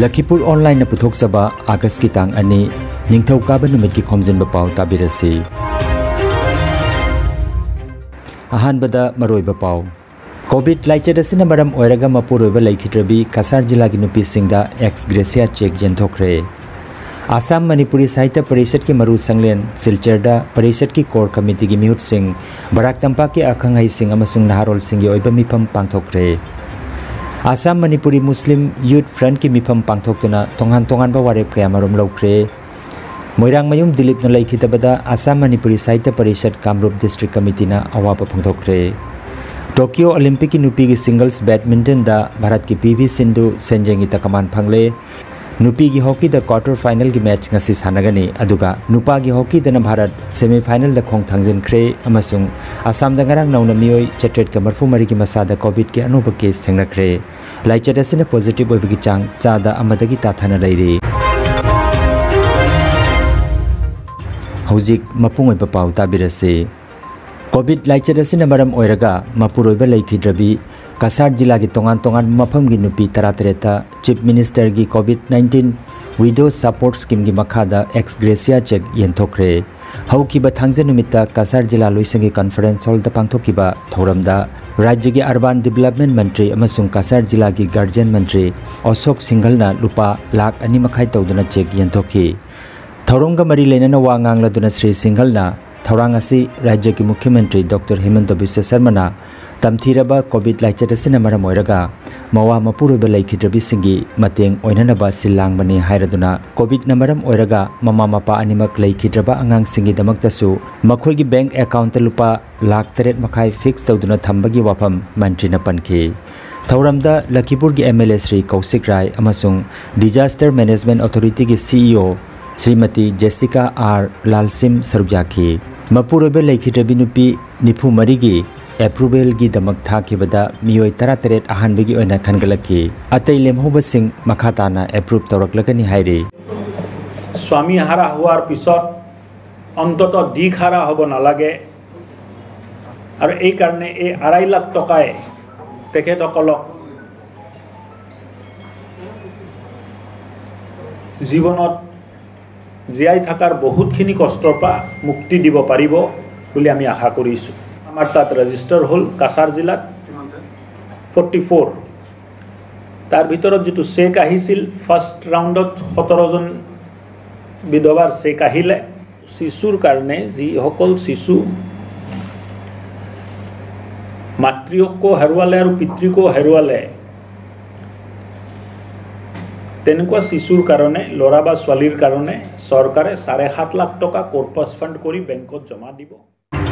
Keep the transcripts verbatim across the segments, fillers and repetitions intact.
ꯂꯈꯤꯄꯨꯔ ꯑꯣꯟꯂꯥꯏꯟꯅ ꯄꯨꯊꯣꯛꯆꯕ ꯑꯥꯒꯁꯀꯤ ꯇꯥꯡ ꯑꯅꯤ, ꯅꯤꯡꯊꯧꯀꯥꯕ ꯅꯨꯃꯤꯠꯀꯤ ꯈꯣꯝꯖꯤꯟꯕ ꯄꯥꯎ ꯇꯥꯕꯤꯔꯁꯤ꯫ ꯑꯍꯥꯟꯕꯗ ꯃꯔꯨꯑꯣꯏꯕ ꯄꯥꯎ꯫ ꯀꯣꯚꯤꯗ ꯂꯥꯏꯆꯠ ꯑꯁꯤꯅ ꯃꯔꯝ ꯑꯣꯏꯔꯒ ꯃꯄꯨꯔꯣꯏꯕ ꯂꯩꯈꯤꯗ꯭ꯔꯕꯤ ꯀꯁꯥꯔ ꯖꯤꯂꯥꯒꯤ ꯅꯨꯄꯤꯁꯤꯡꯗ ꯑꯦꯛꯁ ꯒ꯭ꯔꯦꯁꯤꯌꯥ ꯆꯦꯛ ꯌꯦꯟꯊꯣꯛꯈ꯭ꯔꯦ꯫ ꯑꯁꯥꯝ ꯃꯅꯤꯄꯨꯔꯤ ꯁꯥꯍꯤꯇ꯭ꯌ ꯄꯔꯤꯁꯠꯀꯤ ꯃꯔꯨ ꯁꯪꯂꯦꯟ ꯁꯤꯜꯆꯔꯗ ꯄꯔꯤꯁꯠꯀꯤ ꯀꯣꯔ ꯀꯃꯤꯇꯤꯒꯤ ꯃꯤꯍꯨꯠꯁꯤꯡ, ꯕꯔꯥꯛ ꯇꯝꯄꯥꯛꯀꯤ ꯑꯈꯪ ꯑꯍꯩꯁꯤꯡ ꯑꯃꯁꯨꯡ ꯅꯍꯥꯔꯣꯜꯁꯤꯡꯒꯤ ꯑꯣꯏꯕ ꯃꯤꯐꯝ ꯄꯥꯡꯊꯣꯛꯈ꯭ꯔꯦ꯫ ꯑꯁꯥꯝ ꯃꯅꯤꯄꯨꯔꯤ ꯃꯨꯁꯂꯤꯝ ꯌꯨꯊ ꯐ꯭ꯔꯟꯠꯀꯤ ꯃꯤꯐꯝ ꯄꯥꯡꯊꯣꯛꯇꯨꯅ ꯇꯣꯉꯥꯟ ꯇꯣꯉꯥꯟꯕ ꯋꯥꯔꯦꯞ ꯀꯌꯥꯃꯔꯨꯝ ꯂꯧꯈ꯭ꯔꯦ꯫ ꯃꯣꯏꯔꯥꯡꯃꯌꯨꯝ ꯗꯤꯂꯤꯞꯅ ꯂꯩꯈꯤꯗꯕꯗ ꯑꯁꯥꯝ ꯃꯅꯤꯄꯨꯔꯤ ꯁꯥꯍꯤꯇ꯭ꯌ ꯄꯔꯤꯁꯠ ꯀꯥꯝꯔꯨꯞ ꯗꯤꯁꯇ꯭ꯔꯤꯛ ꯀꯃꯤꯇꯤꯅ ꯑꯋꯥꯕ ꯐꯣꯡꯗꯣꯛꯈ꯭ꯔꯦ꯫ ꯇꯣꯀꯤꯌꯣ ꯑꯣꯂꯤꯝꯄꯤꯛꯀꯤ ꯅꯨꯄꯤꯒꯤ ꯁꯤꯡꯒꯜꯁ ꯕꯦꯗꯃꯤꯟꯇꯟꯗ ꯚꯥꯔꯠꯀꯤ ꯄꯤ ꯚꯤ ꯁꯤꯟꯙꯨ ꯁꯦꯟꯖꯦꯡꯒꯤ ꯇꯀꯃꯥꯟ ꯐꯪꯂꯦ꯫ ꯅꯨꯄꯤꯒꯤ ꯍꯣꯀꯤꯗ ꯀ꯭ꯋꯥꯔꯇꯔ ꯐꯥꯏꯅꯦꯜꯒꯤ ꯃꯦꯆ ꯉꯁꯤ ꯁꯥꯟꯅꯒꯅꯤ, ꯑꯗꯨꯒ ꯅꯨꯄꯥꯒꯤ ꯍꯣꯀꯤꯗꯅ ꯚꯥꯔꯠ ꯁꯦꯃꯤ ꯐꯥꯏꯅꯦꯜꯗ ꯈꯣꯡ ꯊꯥꯡꯖꯤꯟꯈ꯭ꯔꯦ꯫ ꯑꯃꯁꯨꯡ ꯑꯁꯥꯝꯗ ꯉꯔꯥꯡ ꯅꯧꯅ ꯃꯤꯑꯣꯏ ꯆꯥꯇ꯭ꯔꯦꯠꯀ ꯃꯔꯤꯐꯨ ꯃꯔꯤꯒꯤ ꯃꯁꯥꯗ ꯀꯣꯚꯤꯗꯀꯤ ꯑꯅꯧꯕ ꯀꯦꯁ ꯊꯦꯡꯅꯈ꯭ꯔꯦ꯫ ꯂꯥꯏꯆꯠ ꯑꯁꯤꯅ ꯄꯣꯖꯤꯇꯤꯚ ꯑꯣꯏꯕꯒꯤ ꯆꯥꯡ ꯆꯥꯗ ꯑꯃꯗꯒꯤ ꯇꯥꯊꯅ ꯂꯩꯔꯤ꯫ ꯍꯧꯖꯤꯛ ꯃꯄꯨꯡ ꯑꯣꯏꯕ ꯄꯥꯎ ꯇꯥꯕꯤꯔꯁꯤ꯫ ꯀꯣꯚꯤꯗ ꯂꯥꯏꯆꯠ ꯑꯁꯤꯅ ꯃꯔꯝ ꯑꯣꯏꯔꯒ ꯃꯄꯨꯔꯣꯏꯕ ꯂꯩꯈꯤꯗ꯭ꯔꯕꯤ ꯀꯁꯥꯔ ꯖꯤꯂꯥꯒꯤ ꯇꯣꯉꯥꯟ ꯇꯣꯉꯥꯟꯕ ꯃꯐꯝꯒꯤ ꯅꯨꯄꯤ ꯇꯔꯥꯇꯔꯦꯠꯇ ꯆꯤꯐ ꯃꯤꯅꯤꯁꯇꯔꯒꯤ ꯀꯣꯚꯤꯗ ꯅꯥꯏꯟꯇꯤꯟ ꯋꯤꯗꯣ ꯁꯄꯣꯔꯠ ꯁ꯭ꯀꯤꯝꯒꯤ ꯃꯈꯥꯗ ꯑꯦꯛꯁ ꯒ꯭ꯔꯦꯁꯤꯌꯥ ꯆꯦꯛ ꯌꯦꯟꯊꯣꯛꯈ꯭ꯔꯦ꯫ ꯍꯧꯈꯤꯕ ꯊꯥꯡꯖ ꯅꯨꯃꯤꯠꯇ ꯀꯁꯥꯔ ꯖꯤꯂꯥ ꯂꯣꯏꯁꯪꯒꯤ ꯀꯟꯐꯔꯦꯟꯁ ꯍꯣꯜꯗ ꯄꯥꯡꯊꯣꯛꯈꯤꯕ ꯊꯧꯔꯝꯗ ꯔꯥꯖ꯭ꯌꯒꯤ ꯑꯔꯕꯥꯟ ꯗꯤꯕꯦꯂꯞꯃꯦꯟ ꯃꯟꯇ꯭ꯔꯤ ꯑꯃꯁꯨꯡ ꯀꯁꯥꯔ ꯖꯤꯂꯥꯒꯤ ꯒꯥꯔꯖꯤꯌꯟ ꯃꯟꯇ꯭ꯔꯤ ꯑꯁꯣꯛ ꯁꯤꯡꯘꯜꯅ ꯂꯨꯄꯥ ꯂꯥꯈ ꯑꯅꯤ ꯃꯈꯥꯏ ꯇꯧꯗꯨꯅ ꯆꯦꯛ ꯌꯦꯟꯊꯣꯛꯈꯤ꯫ ꯊꯧꯔꯝꯒ ꯃꯔꯤ ꯂꯩꯅꯅ ꯋꯥ ꯉꯥꯡꯂꯗꯨꯅ ꯁ꯭ꯔꯤ ꯁꯤꯡꯘꯜꯅ ꯊꯧꯔꯥꯡ ꯑꯁꯤ ꯔꯥꯖ꯭ꯌꯒꯤ ꯃꯨꯈ꯭ꯌ ꯃꯟꯇ꯭ꯔꯤ ꯗꯣꯛꯇꯔ ꯍꯤꯃꯟꯇ ꯕꯤꯁ꯭ꯋ ꯁꯔꯃꯅ ꯇꯝꯊꯤꯔꯕ ꯀꯣꯚꯤꯗ ꯂꯥꯏꯆꯠ ꯑꯁꯤꯅ ꯃꯔꯝ ꯑꯣꯏꯔꯒ ꯃꯋꯥ ꯃꯄꯨꯔꯣꯏꯕ ꯂꯩꯈꯤꯗ꯭ꯔꯕꯤꯁꯤꯡꯒꯤ ꯃꯇꯦꯡ ꯑꯣꯏꯅꯅꯕ ꯁꯤꯜ ꯂꯥꯡꯕꯅꯤ ꯍꯥꯏꯔꯗꯨꯅ, ꯀꯣꯚꯤꯗꯅ ꯃꯔꯝ ꯑꯣꯏꯔꯒ ꯃꯃꯥ ꯃꯄꯥ ꯑꯅꯤꯃꯛ ꯂꯩꯈꯤꯗ꯭ꯔꯕ ꯑꯉꯥꯡꯁꯤꯡꯒꯤꯗꯃꯛꯇꯁꯨ ꯃꯈꯣꯏꯒꯤ ꯕꯦꯡꯛ ꯑꯦꯀꯥꯎꯟꯠꯇ ꯂꯨꯄꯥ ꯂꯥꯈ ꯇꯔꯦꯠ ꯃꯈꯥꯏ ꯐꯤꯛꯁ ꯇꯧꯗꯨꯅ ꯊꯝꯕꯒꯤ ꯋꯥꯐꯝ ꯃꯟꯇ꯭ꯔꯤꯅ ꯄꯟꯈꯤ꯫ ꯊꯧꯔꯝꯗ ꯂꯈꯤꯄꯨꯔꯒꯤ ꯑꯦꯝ ꯑꯦꯜ ꯑꯦ ꯁ꯭ꯔꯤ ꯀꯧꯁꯤꯛ ꯔꯥꯏ ꯑꯃꯁꯨꯡ ꯗꯤꯖꯥꯁꯇꯔ ꯃꯦꯅꯦꯖꯃꯦꯟꯠ ꯑꯣꯊꯣꯔꯤꯇꯤꯒꯤ ꯁꯤ ꯏ ꯑꯣ ꯁ꯭ꯔꯤꯃꯇꯤ ꯖꯦꯁꯤꯀꯥ ꯑꯥꯔ ꯂꯥꯜꯁꯤꯝ ꯁꯔꯨꯛ ꯌꯥꯈꯤ꯫ ꯃꯄꯨꯔꯣꯏꯕ ꯂꯩꯈꯤꯗ꯭ꯔꯕꯤ ꯅꯨꯄꯤ ꯅꯤꯐꯨ ꯃꯔꯤꯒꯤ ꯑꯦꯄ꯭ꯔꯨꯚꯦꯜꯒꯤꯗꯃꯛ ꯊꯥꯈꯤꯕꯗ ꯃꯤꯑꯣꯏ ꯇꯔꯥꯇꯔꯦꯠ ꯑꯍꯥꯟꯕꯒꯤ ꯑꯣꯏꯅ ꯈꯟꯒꯠꯂꯛꯈꯤ꯫ ꯑꯇꯩ ꯂꯦꯝꯍꯧꯕꯁꯤꯡ ꯃꯈꯥ ꯇꯥꯅ ꯑꯦꯄ꯭ꯔꯨꯚ ꯇꯧꯔꯛꯂꯒꯅꯤ ꯍꯥꯏꯔꯤ꯫ স্বামী হাৰা হোৱাৰ পিছত অন্ততঃ দিশহাৰা হ'ব নালাগে আৰু এইকাৰণে এই আঢ়ৈ লাখ টকাই তেখেতসকলক জীৱনত জীয়াই থকাৰ বহুতখিনি কষ্টৰ পৰা মুক্তি দিব পাৰিব বুলি আমি আশা কৰিছোঁ। আমাৰ তাত ৰেজিষ্টাৰ হ'ল কাছাৰ জিলাত ফৰ্টি ফ'ৰ। তাৰ ভিতৰত যিটো চেক আহিছিল, ফাৰ্ষ্ট ৰাউণ্ডত সোতৰজন বিধৱাৰ চেক আহিলে। শিশুৰ কাৰণে, যিসকল শিশু মাতৃকো হেৰুৱালে আৰু পিতৃকো হেৰুৱালে, তেনেকুৱা শিশুৰ কাৰণে, ল'ৰা বা ছোৱালীৰ কাৰণে চৰকাৰে চাৰে সাত লাখ টকা কৰ্পাছ ফাণ্ড কৰি বেংকত জমা দিব।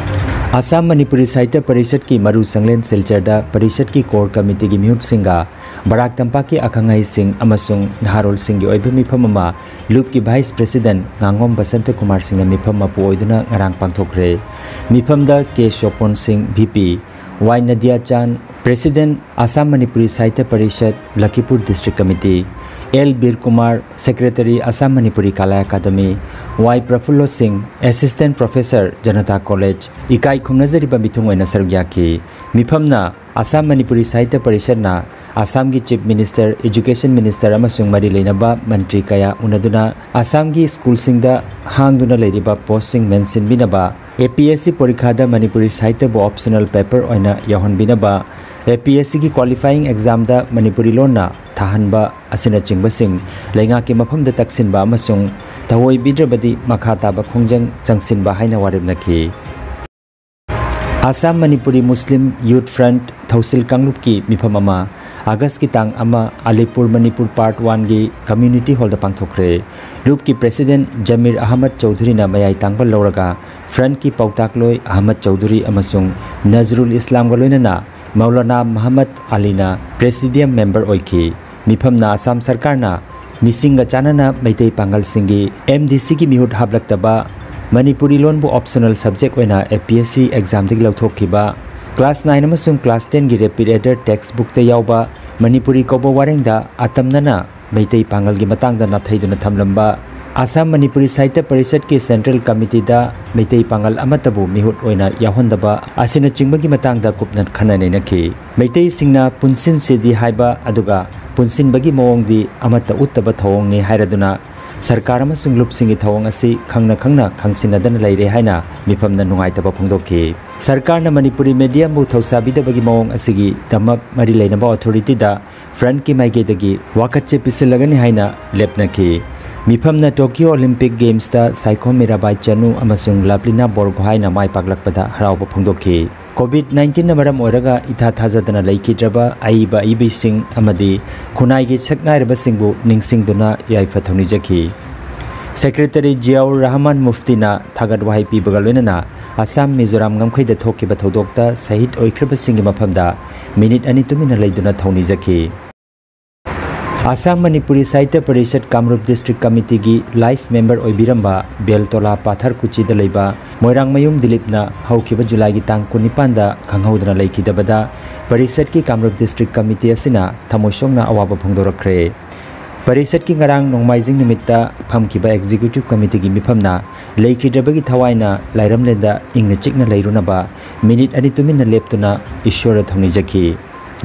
ꯑꯁꯥꯝ ꯃꯅꯤꯄꯨꯔꯤ ꯁꯥꯍꯤꯇ꯭ꯌ ꯄꯔꯤꯁꯠꯀꯤ ꯃꯔꯨ ꯁꯪꯂꯦꯟ ꯁꯤꯜꯆꯔꯗ ꯄꯔꯤꯁꯠꯀꯤ ꯀꯣꯔ ꯀꯃꯤꯇꯤꯒꯤ ꯃꯤꯍꯨꯠꯁꯤꯡꯒ ꯕꯔꯥꯛ ꯇꯝꯄꯥꯛꯀꯤ ꯑꯈꯪ ꯑꯍꯩꯁꯤꯡ ꯑꯃꯁꯨꯡ ꯅꯍꯥꯔꯣꯜꯁꯤꯡꯒꯤ ꯑꯣꯏꯕ ꯃꯤꯐꯝ ꯑꯃ ꯂꯨꯞꯀꯤ ꯚꯥꯏꯁ ꯄ꯭ꯔꯦꯁꯤꯗꯦꯟꯠ ꯉꯥꯉꯣꯝ ꯕꯁꯟꯇ ꯀꯨꯃꯥꯔ ꯁꯤꯡꯅ ꯃꯤꯐꯝ ꯃꯄꯨ ꯑꯣꯏꯗꯨꯅ ꯉꯔꯥꯡ ꯄꯥꯡꯊꯣꯛꯈ꯭ꯔꯦ꯫ ꯃꯤꯐꯝꯗ ꯀꯦ ꯁꯣꯄꯣꯟ ꯁꯤꯡ, V P, Y Nadiya Chand, president, Assam Manipuri Sahitya Parishad, Lakhipur district committee, L Bir Kumar, secretary, Assam Manipuri Kala academy, ꯋꯥꯏ ꯄ꯭ꯔꯐꯨꯜꯂꯣ ꯁꯤꯡ, ꯑꯦꯁꯤꯁꯇꯦꯟꯠ ꯄ꯭ꯔꯣꯐꯦꯁꯔ, ꯖꯅꯇꯥ ꯀꯣꯂꯦꯖ, ꯏꯀꯥꯏ ꯈꯨꯝꯅꯖꯔꯤꯕ ꯃꯤꯊꯨꯡ ꯑꯣꯏꯅ ꯁꯔꯨꯛ ꯌꯥꯈꯤ꯫ ꯃꯤꯐꯝꯅ ꯑꯁꯥꯝ ꯃꯅꯤꯄꯨꯔꯤ ꯁꯥꯍꯤꯇ꯭ꯌ ꯄꯔꯤꯁꯠꯅ ꯑꯁꯥꯝꯒꯤ ꯆꯤꯐ ꯃꯤꯅꯤꯁꯇꯔ, ꯏꯖꯨꯀꯦꯁꯟ ꯃꯤꯅꯤꯁꯇꯔ ꯑꯃꯁꯨꯡ ꯃꯔꯤ ꯂꯩꯅꯕ ꯃꯟꯇ꯭ꯔꯤ ꯀꯌꯥ ꯎꯅꯗꯨꯅ ꯑꯁꯥꯝꯒꯤ ꯁ꯭ꯀꯨꯜꯁꯤꯡꯗ ꯍꯥꯡꯗꯨꯅ ꯂꯩꯔꯤꯕ ꯄꯣꯁꯁꯤꯡ ꯃꯦꯟꯁꯤꯟꯕꯤꯅꯕ, ꯑꯦ ꯄꯤ ꯑꯦꯁ ꯁꯤ ꯄꯔꯤꯈꯥꯗ ꯃꯅꯤꯄꯨꯔꯤ ꯁꯥꯍꯤꯇ꯭ꯌꯕꯨ ꯑꯣꯞꯁꯅꯦꯜ ꯄꯦꯄꯔ ꯑꯣꯏꯅ ꯌꯥꯎꯍꯟꯕꯤꯅꯕ, ꯑꯦ ꯄꯤ ꯑꯦꯁ ꯁꯤꯒꯤ ꯀ꯭ꯋꯥꯂꯤꯐꯥꯏꯌꯤꯡ ꯑꯦꯛꯖꯥꯝꯗ ꯃꯅꯤꯄꯨꯔꯤ ꯂꯣꯟꯅ ꯊꯥꯍꯟꯕ ꯑꯁꯤꯅꯆꯤꯡꯕꯁꯤꯡ ꯂꯩꯉꯥꯛꯀꯤ ꯃꯐꯝꯗ ꯇꯛꯁꯤꯟꯕ ꯑꯃꯁꯨꯡ ꯊꯑꯣꯏꯕꯤꯗ꯭ꯔꯕꯗꯤ ꯃꯈꯥ ꯇꯥꯕ ꯈꯣꯡꯖꯪ ꯆꯪꯁꯤꯟꯕ ꯍꯥꯏꯅ ꯋꯥꯔꯦꯞꯅꯈꯤ꯫ ꯑꯁꯥꯝ ꯃꯅꯤꯄꯨꯔꯤ ꯃꯨꯁꯂꯤꯝ ꯌꯨꯊ ꯐ꯭ꯔꯟꯠ ꯊꯧꯁꯤꯜ ꯀꯥꯡꯂꯨꯞꯀꯤ ꯃꯤꯐꯝ ꯑꯃ ꯑꯥꯒꯁꯀꯤ ꯇꯥꯡ ꯑꯃ, ꯑꯂꯤꯄꯨꯔ, ꯃꯅꯤꯄꯨꯔ, ꯄꯥꯔꯠ ꯋꯥꯟꯒꯤ ꯀꯝꯃ꯭ꯌꯨꯅꯤꯇꯤ ꯍꯣꯜꯗ ꯄꯥꯡꯊꯣꯛꯈ꯭ꯔꯦ꯫ ꯂꯨꯞꯀꯤ ꯄ꯭ꯔꯦꯁꯤꯗꯦꯟꯠ ꯖꯃꯤꯔ ꯑꯍꯃꯗ ꯆꯧꯙꯨꯔꯤꯅ ꯃꯌꯥꯏ ꯇꯥꯡꯕ ꯂꯧꯔꯒ ꯐ꯭ꯔꯟꯠꯀꯤ ꯄꯥꯎꯇꯥꯛꯂꯣꯏ ꯑꯍꯃꯗ ꯆꯧꯙꯨꯔꯤ ꯑꯃꯁꯨꯡ ꯅꯖꯔꯨꯜ ꯏꯁꯂꯥꯝꯒ ꯂꯣꯏꯅꯅ ꯃꯧꯂꯥꯅꯥ ꯃꯍꯃꯗ ꯑꯂꯤꯅ ꯄ꯭ꯔꯦꯁꯤꯗꯤꯌꯝ ꯃꯦꯝꯕꯔ ꯑꯣꯏꯈꯤ꯫ ꯃꯤꯐꯝꯅ ꯑꯁꯥꯝ ꯁꯔꯀꯥꯔꯅ ꯃꯤꯁꯤꯡꯒ ꯆꯥꯟꯅꯅ ꯃꯩꯇꯩ ꯄꯥꯡꯒꯜꯁꯤꯡꯒꯤ ꯑꯦꯝ ꯗꯤ ꯁꯤꯒꯤ ꯃꯤꯍꯨꯠ ꯍꯥꯞꯂꯛꯇꯕ, ꯃꯅꯤꯄꯨꯔꯤ ꯂꯣꯟꯕꯨ ꯑꯣꯞꯁꯅꯦꯜ ꯁꯕꯖꯦꯛ ꯑꯣꯏꯅ ꯑꯦ ꯄꯤ ꯑꯦꯁ ꯁꯤ ꯑꯦꯛꯖꯥꯝꯗꯒꯤ ꯂꯧꯊꯣꯛꯈꯤꯕ, ꯀ꯭ꯂꯥꯁ ꯅꯥꯏꯟ ꯑꯃꯁꯨꯡ ꯀ꯭ꯂꯥꯁ ꯇꯦꯟꯒꯤ ꯔꯦꯄꯤꯗ ꯑꯦꯗꯔ ꯇꯦꯛꯁ ꯕꯨꯛꯇ ꯌꯥꯎꯕ ꯃꯅꯤꯄꯨꯔꯤ ꯀꯧꯕ ꯋꯥꯔꯦꯡꯗ ꯑꯇꯝꯅꯅ ꯃꯩꯇꯩ ꯄꯥꯡꯒꯜꯒꯤ ꯃꯇꯥꯡꯗ ꯅꯥꯊꯩꯗꯨꯅ ꯊꯝꯂꯝꯕ, ꯑꯁꯥꯝ ꯃꯅꯤꯄꯨꯔꯤ ꯁꯥꯍꯤꯇ꯭ꯌ ꯄꯔꯤꯁꯠꯀꯤ ꯁꯦꯟꯇ꯭ꯔꯦꯜ ꯀꯃꯤꯇꯤꯗ ꯃꯩꯇꯩ ꯄꯥꯡꯒꯜ ꯑꯃꯠꯇꯕꯨ ꯃꯤꯍꯨꯠ ꯑꯣꯏꯅ ꯌꯥꯎꯍꯟꯗꯕ ꯑꯁꯤꯅꯆꯤꯡꯕꯒꯤ ꯃꯇꯥꯡꯗ ꯀꯨꯞꯅ ꯈꯟꯅ ꯅꯩꯅꯈꯤ꯫ ꯃꯩꯇꯩꯁꯤꯡꯅ ꯄꯨꯟꯁꯤꯟꯁꯤꯗꯤ ꯍꯥꯏꯕ ꯑꯗꯨꯒ ꯄꯨꯟꯁꯤꯟꯕꯒꯤ ꯃꯑꯣꯡꯗꯤ ꯑꯃꯠꯇ ꯎꯠꯇꯕ ꯊꯧꯑꯣꯡꯅꯤ ꯍꯥꯏꯔꯗꯨꯅ ꯁꯔꯀꯥꯔ ꯑꯃꯁꯨꯡ ꯂꯨꯞꯁꯤꯡꯒꯤ ꯊꯧꯑꯣꯡ ꯑꯁꯤ ꯈꯪꯅ ꯈꯪꯅ ꯈꯪꯁꯤꯟꯅꯗꯅ ꯂꯩꯔꯦ ꯍꯥꯏꯅ ꯃꯤꯐꯝꯅ ꯅꯨꯡꯉꯥꯏꯇꯕ ꯐꯣꯡꯗꯣꯛꯈꯤ꯫ ꯁꯔꯀꯥꯔꯅ ꯃꯅꯤꯄꯨꯔꯤ ꯃꯦꯗꯤꯌꯥꯕꯨ ꯊꯧꯁꯥꯕꯤꯗꯕꯒꯤ ꯃꯑꯣꯡ ꯑꯁꯤꯒꯤꯗꯃꯛ ꯃꯔꯤ ꯂꯩꯅꯕ ꯑꯣꯊꯣꯔꯤꯇꯤꯗ ꯐ꯭ꯔꯟꯠꯀꯤ ꯃꯥꯏꯀꯩꯗꯒꯤ ꯋꯥꯀꯠꯆꯦ ꯄꯤꯁꯤꯜꯂꯒꯅꯤ ꯍꯥꯏꯅ ꯂꯦꯞꯅꯈꯤ꯫ ꯃꯤꯐꯝꯅ ꯇꯣꯀꯤꯌꯣ ꯑꯣꯂꯤꯝꯄꯤꯛ ꯒꯦꯝꯁꯇ ꯁꯥꯏꯈꯣꯝ ꯃꯤꯔꯥꯕꯥꯏ ꯆꯅꯨ ꯑꯃꯁꯨꯡ ꯂꯥꯞꯂꯤꯅꯥ ꯕꯣꯔꯒꯣꯍꯥꯏꯅ ꯃꯥꯏ ꯄꯥꯛꯂꯛꯄꯗ ꯍꯔꯥꯎꯕ ꯐꯣꯡꯗꯣꯛꯈꯤ꯫ ꯀꯣꯚꯤꯗ ꯅꯥꯏꯟꯇꯤꯟꯅ ꯃꯔꯝ ꯑꯣꯏꯔꯒ ꯏꯊꯥ ꯊꯥꯖꯗꯅ ꯂꯩꯈꯤꯗ꯭ꯔꯕ ꯑꯏꯕ ꯑꯏꯕꯤꯁꯤꯡ ꯑꯃꯗꯤ ꯈꯨꯟꯅꯥꯏꯒꯤ ꯁꯛꯅꯥꯏꯔꯕꯁꯤꯡꯕꯨ ꯅꯤꯡꯁꯤꯡꯗꯨꯅ ꯌꯥꯏꯐ ꯊꯧꯅꯤꯖꯈꯤ꯫ ꯁꯦꯀ꯭ꯔꯦꯇꯔꯤ ꯖꯤꯌꯥꯎꯔ ꯔꯍꯃꯥꯟ ꯃꯨꯐꯇꯤꯅ ꯊꯥꯒꯠ ꯋꯥꯍꯩ ꯄꯤꯕꯒ ꯂꯣꯏꯅꯅ ꯑꯁꯥꯝ ꯃꯤꯖꯣꯔꯥꯝ ꯉꯝꯈꯩꯗ ꯊꯣꯛꯈꯤꯕ ꯊꯧꯗꯣꯛꯇ ꯁꯍꯤꯗ ꯑꯣꯏꯈ꯭ꯔꯕꯁꯤꯡꯒꯤ ꯃꯐꯝꯗ ꯃꯤꯅꯤꯠ ꯑꯅꯤ ꯇꯨꯃꯤꯟꯅ ꯂꯩꯗꯨꯅ ꯊꯧꯅꯤꯖꯈꯤ꯫ ꯑꯁꯥꯝ ꯃꯅꯤꯄꯨꯔꯤ ꯁꯥꯍꯤꯇ꯭ꯌ ꯄꯔꯤꯁꯠ ꯀꯥꯃꯔꯨꯞ ꯗꯤꯁꯇ꯭ꯔꯤꯛ ꯀꯃꯤꯇꯤꯒꯤ ꯂꯥꯏꯐ ꯃꯦꯝꯕꯔ ꯑꯣꯏꯕꯤꯔꯝꯕ ꯕꯦꯜꯇꯣꯂꯥ ꯄꯥꯊꯔ ꯀꯨꯆꯤꯗ ꯂꯩꯕ ꯃꯣꯏꯔꯥꯡꯃꯌꯨꯝ ꯗꯤꯂꯤꯞꯅ ꯍꯧꯈꯤꯕ ꯖꯨꯂꯥꯏꯒꯤ ꯇꯥꯡ ꯀꯨꯟꯅꯤꯄꯥꯟꯗ ꯈꯪꯍꯧꯗꯅ ꯂꯩꯈꯤꯗꯕꯗ ꯄꯔꯤꯁꯠꯀꯤ ꯀꯥꯃꯔꯨꯞ ꯗꯤꯁꯇ꯭ꯔꯤꯛ ꯀꯃꯤꯇꯤ ꯑꯁꯤꯅ ꯊꯃꯣꯏ ꯁꯣꯛꯅ ꯑꯋꯥꯕ ꯐꯣꯡꯗꯣꯔꯛꯈ꯭ꯔꯦ꯫ ꯄꯔꯤꯁꯠꯀꯤ ꯉꯔꯥꯡ ꯅꯣꯡꯃꯥꯏꯖꯤꯡ ꯅꯨꯃꯤꯠꯇ ꯐꯝꯈꯤꯕ ꯑꯦꯛꯖꯤꯀ꯭ꯌꯨꯇꯤꯚ ꯀꯃꯤꯇꯤꯒꯤ ꯃꯤꯐꯝꯅ ꯂꯩꯈꯤꯗ꯭ꯔꯕꯒꯤ ꯊꯋꯥꯏꯅ ꯂꯥꯏꯔꯝꯂꯦꯟꯗ ꯏꯪꯅ ꯆꯤꯛꯅ ꯂꯩꯔꯨꯅꯕ ꯃꯤꯅꯤꯠ ꯑꯅꯤ ꯇꯨꯃꯤꯟꯅ ꯂꯦꯞꯇꯨꯅ ꯏꯁ꯭ꯋꯔꯗ ꯊꯧꯅꯤꯖꯈꯤ꯫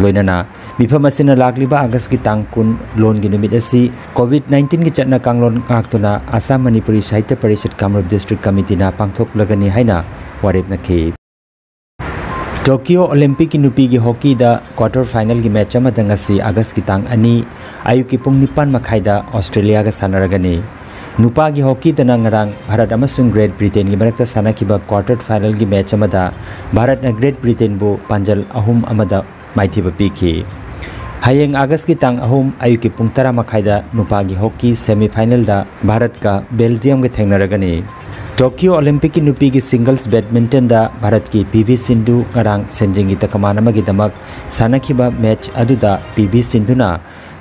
ꯂꯣꯏꯅꯅ ꯃꯤꯐꯝ ꯑꯁꯤꯅ ꯂꯥꯛꯂꯤꯕ ꯑꯥꯒꯁꯀꯤ ꯇꯥꯡ ꯀꯨꯟ ꯂꯣꯟꯒꯤ ꯅꯨꯃꯤꯠ ꯑꯁꯤ ꯀꯣꯚꯤꯗ ꯅꯥꯏꯟꯇꯤꯟꯒꯤ ꯆꯠꯅ ꯀꯥꯡꯂꯣꯟ ꯉꯥꯛꯇꯨꯅ ꯑꯁꯥꯝ ꯃꯅꯤꯄꯨꯔꯤ ꯁꯥꯍꯤꯇ꯭ꯌ ꯄꯔꯤꯁꯠ ꯀꯥꯃꯔꯨꯞ ꯗꯤꯁꯇ꯭ꯔꯤꯛ ꯀꯃꯤꯇꯤꯅ ꯄꯥꯡꯊꯣꯛꯂꯒꯅꯤ ꯍꯥꯏꯅ ꯋꯥꯔꯦꯞꯅꯈꯤ꯫ ꯇꯣꯀꯤꯌꯣ ꯑꯣꯂꯤꯝꯄꯤꯛꯀꯤ ꯅꯨꯄꯤꯒꯤ ꯍꯣꯀꯤꯗ ꯀ꯭ꯋꯥꯔꯇꯔ ꯐꯥꯏꯅꯦꯜꯒꯤ ꯃꯦꯆ ꯑꯃꯗ ꯉꯁꯤ ꯑꯥꯒꯁꯀꯤ ꯇꯥꯡ ꯑꯅꯤ ꯑꯌꯨꯛꯀꯤ ꯄꯨꯡ ꯅꯤꯄꯥꯟ ꯃꯈꯥꯏꯗ ꯑꯣꯁꯇ꯭ꯔꯦꯂꯤꯌꯥꯒ ꯁꯥꯟꯅꯔꯒꯅꯤ꯫ ꯅꯨꯄꯥꯒꯤ ꯍꯣꯀꯤꯗꯅ ꯉꯔꯥꯡ ꯚꯥꯔꯠ ꯑꯃꯁꯨꯡ ꯒ꯭ꯔꯦꯠ ꯕ꯭ꯔꯤꯇꯦꯟꯒꯤ ꯃꯔꯛꯇ ꯁꯥꯟꯅꯈꯤꯕ ꯀ꯭ꯋꯥꯔꯇꯔ ꯐꯥꯏꯅꯦꯜꯒꯤ ꯃꯦꯆ ꯑꯃꯗ ꯚꯥꯔꯠꯅ ꯒ꯭ꯔꯦꯠ ꯕ꯭ꯔꯤꯇꯦꯟꯕꯨ ꯄꯥꯟꯖꯜ ꯑꯍꯨꯝ ꯑꯃꯗ ꯃꯥꯏꯊꯤꯕ ꯄꯤꯈꯤ꯫ ꯍꯌꯦꯡ ꯑꯥꯒꯁꯀꯤ ꯇꯥꯡ ꯑꯍꯨꯝ ꯑꯌꯨꯛꯀꯤ ꯄꯨꯡ ꯇꯔꯥ ꯃꯈꯥꯏꯗ ꯅꯨꯄꯥꯒꯤ ꯍꯣꯀꯤ ꯁꯦꯃꯤ ꯐꯥꯏꯅꯦꯜꯗ ꯚꯥꯔꯠꯀ ꯕꯦꯜꯖꯤꯌꯝꯒ ꯊꯦꯡꯅꯔꯒꯅꯤ꯫ ꯇꯣꯀꯤꯌꯣ ꯑꯣꯂꯤꯝꯄꯤꯛꯀꯤ ꯅꯨꯄꯤꯒꯤ ꯁꯤꯡꯒꯜꯁ ꯕꯦꯗꯃꯤꯟꯇꯟꯗ ꯚꯥꯔꯠꯀꯤ ꯄꯤ ꯚꯤ ꯁꯤꯟꯙꯨ ꯉꯔꯥꯡ ꯁꯦꯟꯖꯦꯡꯒꯤ ꯇꯀꯃꯥꯟ ꯑꯃꯒꯤꯗꯃꯛ ꯁꯥꯟꯅꯈꯤꯕ ꯃꯦꯆ ꯑꯗꯨꯗ ꯄꯤ ꯚꯤ ꯁꯤꯟꯙꯨꯅ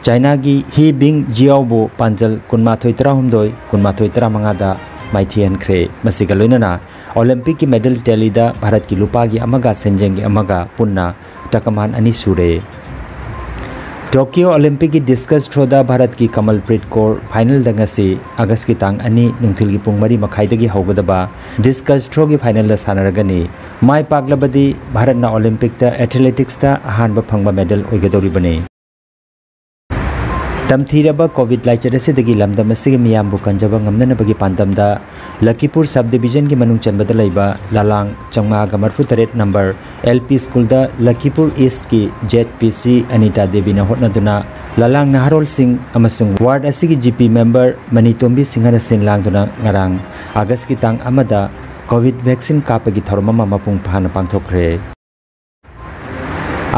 ꯆꯥꯏꯅꯥꯒꯤ ꯍꯤ ꯕꯤꯡ ꯖꯤꯌꯥꯎꯕꯨ ꯄꯥꯟꯖꯜ ꯀꯨꯟꯃꯥꯊꯣꯏ ꯇꯔꯥꯍꯨꯝꯗꯣꯏ, ꯀꯨꯟꯃꯥꯊꯣꯏ ꯇꯔꯥꯃꯉꯥꯗ ꯃꯥꯏꯊꯤꯍꯟꯈ꯭ꯔꯦ꯫ ꯃꯁꯤꯒ ꯂꯣꯏꯅꯅ ꯑꯣꯂꯤꯝꯄꯤꯛꯀꯤ ꯃꯦꯗꯜ ꯇꯦꯂꯤꯗ ꯚꯥꯔꯠꯀꯤ ꯂꯨꯄꯥꯒꯤ ꯑꯃꯒ ꯁꯦꯟꯖꯦꯡꯒꯤ ꯑꯃꯒ ꯄꯨꯟꯅ ꯇꯀꯃꯥꯟ ꯑꯅꯤ ꯁꯨꯔꯦ꯫ ꯇꯣꯀꯤꯌꯣ ꯑꯣꯂꯤꯝꯄꯤꯛꯀꯤ ꯗꯤꯁꯀꯁ ꯊ꯭ꯔꯣꯗ ꯚꯥꯔꯠꯀꯤ ꯀꯃꯜꯄ꯭ꯔꯤꯠ ꯀꯣꯔ ꯐꯥꯏꯅꯦꯜꯗ ꯉꯁꯤ ꯑꯥꯒꯁꯀꯤ ꯇꯥꯡ ꯑꯅꯤ ꯅꯨꯡꯊꯤꯜꯒꯤ ꯄꯨꯡ ꯃꯔꯤ ꯃꯈꯥꯏꯗꯒꯤ ꯍꯧꯒꯗꯕ ꯗꯤꯁꯀꯁ ꯊ꯭ꯔꯣꯒꯤ ꯐꯥꯏꯅꯦꯜꯗ ꯁꯥꯟꯅꯔꯒꯅꯤ꯫ ꯃꯥꯏ ꯄꯥꯛꯂꯕꯗꯤ ꯚꯥꯔꯠꯅ ꯑꯣꯂꯤꯝꯄꯤꯛꯇ ꯑꯦꯊꯂꯦꯇꯤꯛꯁꯇ ꯑꯍꯥꯟꯕ ꯐꯪꯕ ꯃꯦꯗꯜ ꯑꯣꯏꯒꯗꯧꯔꯤꯕꯅꯤ꯫ ꯇꯝꯊꯤꯔꯕ ꯀꯣꯚꯤꯗ ꯂꯥꯏꯆꯠ ꯑꯁꯤꯗꯒꯤ ꯂꯝꯗꯝ ꯑꯁꯤꯒꯤ ꯃꯤꯌꯥꯝꯕꯨ ꯀꯟꯖꯕ ꯉꯝꯅꯅꯕꯒꯤ ꯄꯥꯟꯗꯝꯗ ꯂꯈꯤꯄꯨꯔ ꯁꯕ ꯗꯤꯕꯤꯖꯟꯒꯤ ꯃꯅꯨꯡ ꯆꯟꯕꯗ ꯂꯩꯕ ꯂꯂꯥꯡ ꯆꯥꯝꯃꯉꯥꯒ ꯃꯔꯤꯐꯨ ꯇꯔꯦꯠ ꯅꯝꯕꯔ ꯑꯦꯜ ꯄꯤ ꯁ꯭ꯀꯨꯜꯗ ꯂꯈꯤꯄꯨꯔ ꯏꯁꯀꯤ ꯖꯦꯠ ꯄꯤ ꯁꯤ ꯑꯅꯤꯇꯥ ꯗꯦꯕꯤꯅ ꯍꯣꯠꯅꯗꯨꯅ ꯂꯂꯥꯡ ꯅꯍꯥꯔꯣꯜꯁꯤꯡ ꯑꯃꯁꯨꯡ ꯋꯥꯔꯗ ꯑꯁꯤꯒꯤ ꯖꯤ ꯄꯤ ꯃꯦꯝꯕꯔ ꯃꯅꯤꯇꯣꯝꯕꯤ ꯁꯤꯡꯍꯅ ꯁꯤꯟ ꯂꯥꯡꯗꯨꯅ ꯉꯔꯥꯡ ꯑꯥꯒꯁꯀꯤ ꯇꯥꯡ ꯑꯃꯗ ꯀꯣꯚꯤꯗ ꯚꯦꯛꯁꯤꯟ ꯀꯥꯞꯄꯒꯤ ꯊꯧꯔꯝ ꯑꯃ ꯃꯄꯨꯡ ꯐꯥꯅ ꯄꯥꯡꯊꯣꯛꯈ꯭ꯔꯦ꯫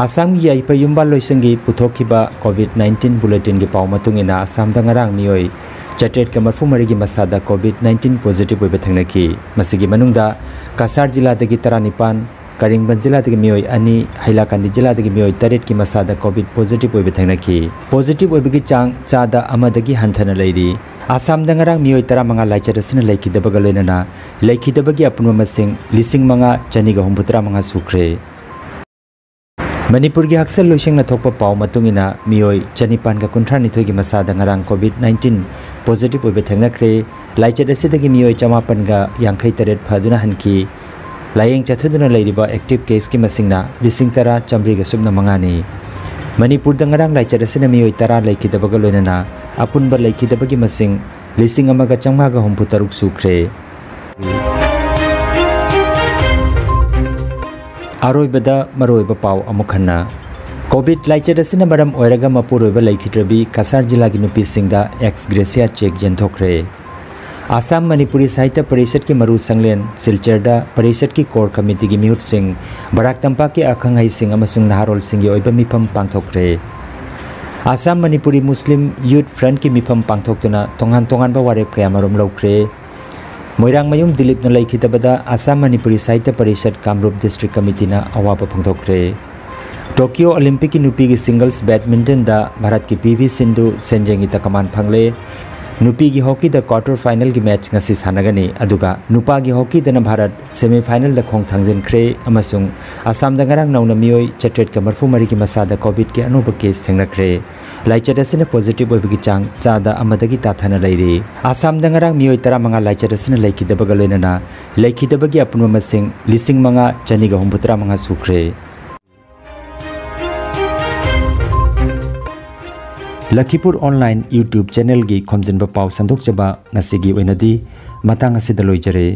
ꯑꯁꯥꯝꯒꯤ ꯌꯥꯏꯐ ꯌꯨꯝꯕꯥꯜ ꯂꯣꯏꯁꯪꯒꯤ ꯄꯨꯊꯣꯛꯈꯤꯕ ꯀꯣꯚꯤꯗ ꯅꯥꯏꯟꯇꯤꯟ ꯕꯨꯂꯦꯇꯤꯟꯒꯤ ꯄꯥꯎ ꯃꯇꯨꯡ ꯏꯟꯅ ꯑꯁꯥꯝꯗ ꯉꯔꯥꯡ ꯃꯤꯑꯣꯏ ꯆꯥꯇ꯭ꯔꯦꯠꯀ ꯃꯔꯤꯐꯨ ꯃꯔꯤꯒꯤ ꯃꯁꯥꯗ ꯀꯣꯚꯤꯗ ꯅꯥꯏꯟꯇꯤꯟ ꯄꯣꯖꯤꯇꯤꯚ ꯑꯣꯏꯕ ꯊꯦꯡꯅꯈꯤ꯫ ꯃꯁꯤꯒꯤ ꯃꯅꯨꯡꯗ ꯀꯁꯥꯔ ꯖꯤꯂꯥꯗꯒꯤ ꯇꯔꯥꯅꯤꯄꯥꯟ, ꯀꯔꯤꯡꯕꯟ ꯖꯤꯂꯥꯗꯒꯤ ꯃꯤꯑꯣꯏ ꯑꯅꯤ, ꯍꯩꯂꯥꯀꯥꯟꯗꯤ ꯖꯤꯂꯥꯗꯒꯤ ꯃꯤꯑꯣꯏ ꯇꯔꯦꯠꯀꯤ ꯃꯁꯥꯗ ꯀꯣꯚꯤꯗ ꯄꯣꯖꯤꯇꯤꯚ ꯑꯣꯏꯕ ꯊꯦꯡꯅꯈꯤ꯫ ꯄꯣꯖꯤꯇꯤꯚ ꯑꯣꯏꯕꯒꯤ ꯆꯥꯡ ꯆꯥꯗ ꯑꯃꯗꯒꯤ ꯍꯟꯊꯅ ꯂꯩꯔꯤ꯫ ꯑꯁꯥꯝꯗ ꯉꯔꯥꯡ ꯃꯤꯑꯣꯏ ꯇꯔꯥꯃꯉꯥ ꯂꯥꯏꯆꯠ ꯑꯁꯤꯅ ꯂꯩꯈꯤꯗꯕꯒ ꯂꯣꯏꯅꯅ ꯂꯩꯈꯤꯗꯕꯒꯤ ꯑꯄꯨꯟꯕ ꯃꯁꯤꯡ ꯂꯤꯁꯤꯡ ꯃꯉꯥ ꯆꯅꯤꯒ ꯍꯨꯝꯐꯨꯇꯔꯥ ꯃꯉꯥ ꯁꯨꯈ꯭ꯔꯦ꯫ ꯃꯅꯤꯄꯨꯔꯒꯤ ꯍꯛꯁꯦꯜ ꯂꯣꯏꯁꯪꯅ ꯊꯣꯛꯄ ꯄꯥꯎ ꯃꯇꯨꯡ ꯏꯟꯅ ꯃꯤꯑꯣꯏ ꯆꯅꯤꯄꯥꯟꯒ ꯀꯨꯟꯊ꯭ꯔꯥꯅꯤꯊꯣꯏꯒꯤ ꯃꯁꯥꯗ ꯉꯔꯥꯡ ꯀꯣꯚꯤꯗ ꯅꯥꯏꯟꯇꯤꯟ ꯄꯣꯖꯤꯇꯤꯚ ꯑꯣꯏꯕ ꯊꯦꯡꯅꯈ꯭ꯔꯦ꯫ ꯂꯥꯏꯆꯠ ꯑꯁꯤꯗꯒꯤ ꯃꯤꯑꯣꯏ ꯆꯃꯥꯄꯟꯒ ꯌꯥꯡꯈꯩ ꯇꯔꯦꯠ ꯐꯗꯨꯅ ꯍꯟꯈꯤ꯫ ꯂꯥꯌꯦꯡ ꯆꯠꯊꯗꯨꯅ ꯂꯩꯔꯤꯕ ꯑꯦꯛꯇꯤꯚ ꯀꯦꯁꯀꯤ ꯃꯁꯤꯡꯅ ꯂꯤꯁꯤꯡ ꯇꯔꯥ ꯆꯥꯝꯃꯔꯤꯒ ꯁꯨꯞꯅ ꯃꯉꯥꯅꯤ꯫ ꯃꯅꯤꯄꯨꯔꯗ ꯉꯔꯥꯡ ꯂꯥꯏꯆꯠ ꯑꯁꯤꯅ ꯃꯤꯑꯣꯏ ꯇꯔꯥ ꯂꯩꯈꯤꯗꯕꯒ ꯂꯣꯏꯅꯅ ꯑꯄꯨꯟꯕ ꯂꯩꯈꯤꯗꯕꯒꯤ ꯃꯁꯤꯡ ꯂꯤꯁꯤꯡ ꯑꯃꯒ ꯆꯥꯝꯃꯉꯥꯒ ꯍꯨꯝꯐꯨ ꯇꯔꯨꯛ ꯁꯨꯈ꯭ꯔꯦ꯫ ꯑꯔꯣꯏꯕꯗ ꯃꯔꯨꯑꯣꯏꯕ ꯄꯥꯎ ꯑꯃꯨꯛ ꯍꯟꯅ꯫ ꯀꯣꯚꯤꯗ ꯂꯥꯏꯆꯠ ꯑꯁꯤꯅ ꯃꯔꯝ ꯑꯣꯏꯔꯒ ꯃꯄꯨꯔꯣꯏꯕ ꯂꯩꯈꯤꯗ꯭ꯔꯕꯤ ꯀꯁꯥꯔ ꯖꯤꯂꯥꯒꯤ ꯅꯨꯄꯤꯁꯤꯡꯗ ꯑꯦꯛꯁ ꯒ꯭ꯔꯦꯁꯤꯌꯥ ꯆꯦꯛ ꯌꯦꯟꯊꯣꯛꯈ꯭ꯔꯦ꯫ ꯑꯁꯥꯝ ꯃꯅꯤꯄꯨꯔꯤ ꯁꯥꯍꯤꯇ꯭ꯌ ꯄꯔꯤꯁꯠꯀꯤ ꯃꯔꯨ ꯁꯪꯂꯦꯟ ꯁꯤꯜꯆꯔꯗ ꯄꯔꯤꯁꯠꯀꯤ ꯀꯣꯔ ꯀꯃꯤꯇꯤꯒꯤ ꯃꯤꯍꯨꯠꯁꯤꯡ, ꯕꯔꯥꯛ ꯇꯝꯄꯥꯛꯀꯤ ꯑꯈꯪ ꯑꯍꯩꯁꯤꯡ ꯑꯃꯁꯨꯡ ꯅꯍꯥꯔꯣꯜꯁꯤꯡꯒꯤ ꯑꯣꯏꯕ ꯃꯤꯐꯝ ꯄꯥꯡꯊꯣꯛꯈ꯭ꯔꯦ꯫ ꯑꯁꯥꯝ ꯃꯅꯤꯄꯨꯔꯤ ꯃꯨꯁꯂꯤꯝ ꯌꯨꯠ ꯐ꯭ꯔꯟꯠꯀꯤ ꯃꯤꯐꯝ ꯄꯥꯡꯊꯣꯛꯇꯨꯅ ꯇꯣꯉꯥꯟ ꯇꯣꯉꯥꯟꯕ ꯋꯥꯔꯦꯞ ꯀꯌꯥꯃꯔꯨꯝ ꯂꯧꯈ꯭ꯔꯦ꯫ ꯃꯣꯏꯔꯥꯡꯃꯌꯨꯝ ꯗꯤꯂꯤꯞꯅ ꯂꯩꯈꯤꯗꯕꯗ ꯑꯁꯥꯝ ꯃꯅꯤꯄꯨꯔꯤ ꯁꯥꯍꯤꯇ꯭ꯌ ꯄꯔꯤꯁꯠ ꯀꯥꯝꯔꯨꯞ ꯗꯤꯁꯇ꯭ꯔꯤꯛ ꯀꯃꯤꯇꯤꯅ ꯑꯋꯥꯕ ꯐꯣꯡꯗꯣꯛꯈ꯭ꯔꯦ꯫ ꯇꯣꯀꯤꯌꯣ ꯑꯣꯂꯤꯝꯄꯤꯛꯀꯤ ꯅꯨꯄꯤꯒꯤ ꯁꯤꯡꯒꯜꯁ ꯕꯦꯗꯃꯤꯟꯇꯟꯗ ꯚꯥꯔꯠꯀꯤ ꯄꯤ ꯚꯤ ꯁꯤꯟꯙꯨ ꯁꯦꯟꯖꯦꯡꯒꯤ ꯇꯀꯃꯥꯟ ꯐꯪꯂꯦ꯫ ꯅꯨꯄꯤꯒꯤ ꯍꯣꯀꯤꯗ ꯀ꯭ꯋꯥꯔꯇꯔ ꯐꯥꯏꯅꯦꯜꯒꯤ ꯃꯦꯆ ꯉꯁꯤ ꯁꯥꯟꯅꯒꯅꯤ, ꯑꯗꯨꯒ ꯅꯨꯄꯥꯒꯤ ꯍꯣꯀꯤꯗꯅ ꯚꯥꯔꯠ ꯁꯦꯃꯤ ꯐꯥꯏꯅꯦꯜꯗ ꯈꯣꯡ ꯊꯥꯡꯖꯤꯟꯈ꯭ꯔꯦ ꯑꯃꯁꯨꯡ ꯑꯁꯥꯝꯗ ꯉꯔꯥꯡ ꯅꯧꯅ ꯃꯤꯑꯣꯏ ꯆꯥꯇ꯭ꯔꯦꯠꯀ ꯃꯔꯤꯐꯨ ꯃꯔꯤꯒꯤ ꯃꯁꯥꯗ ꯀꯣꯚꯤꯗꯀꯤ ꯑꯅꯧꯕ ꯀꯦꯁ ꯊꯦꯡꯅꯈ꯭ꯔꯦ꯫ ꯂꯥꯏꯆꯠ ꯑꯁꯤꯅ ꯄꯣꯖꯤꯇꯤꯚ ꯑꯣꯏꯕꯒꯤ ꯆꯥꯡ ꯆꯥꯗ ꯑꯃꯗꯒꯤ ꯇꯥꯊꯅ ꯂꯩꯔꯤ꯫ ꯑꯁꯥꯝꯗ ꯉꯔꯥꯡ ꯃꯤꯑꯣꯏ ꯇꯔꯥꯃꯉꯥ ꯂꯥꯏꯆꯠ ꯑꯁꯤꯅ ꯂꯩꯈꯤꯗꯕꯒ ꯂꯣꯏꯅꯅ ꯂꯩꯈꯤꯗꯕꯒꯤ ꯑꯄꯨꯟꯕ ꯃꯁꯤꯡ ꯂꯤꯁꯤꯡ ꯃꯉꯥ ꯆꯅꯤꯒ ꯍꯨꯝꯐꯨꯇꯔꯥ ꯃꯉꯥ ꯁꯨꯈ꯭ꯔꯦ꯫ ꯂꯈꯤꯄꯨꯔ ꯑꯣꯟꯂꯥꯏꯟ YouTube ꯆꯦꯅꯦꯜꯒꯤ ꯈꯣꯝꯖꯤꯟꯕ ꯄꯥꯎ ꯁꯟꯗꯣꯛꯆꯕ ꯉꯁꯤꯒꯤ ꯑꯣꯏꯅꯗꯤ ꯃꯇꯥꯡ ꯑꯁꯤꯗ ꯂꯣꯏꯖꯔꯦ꯫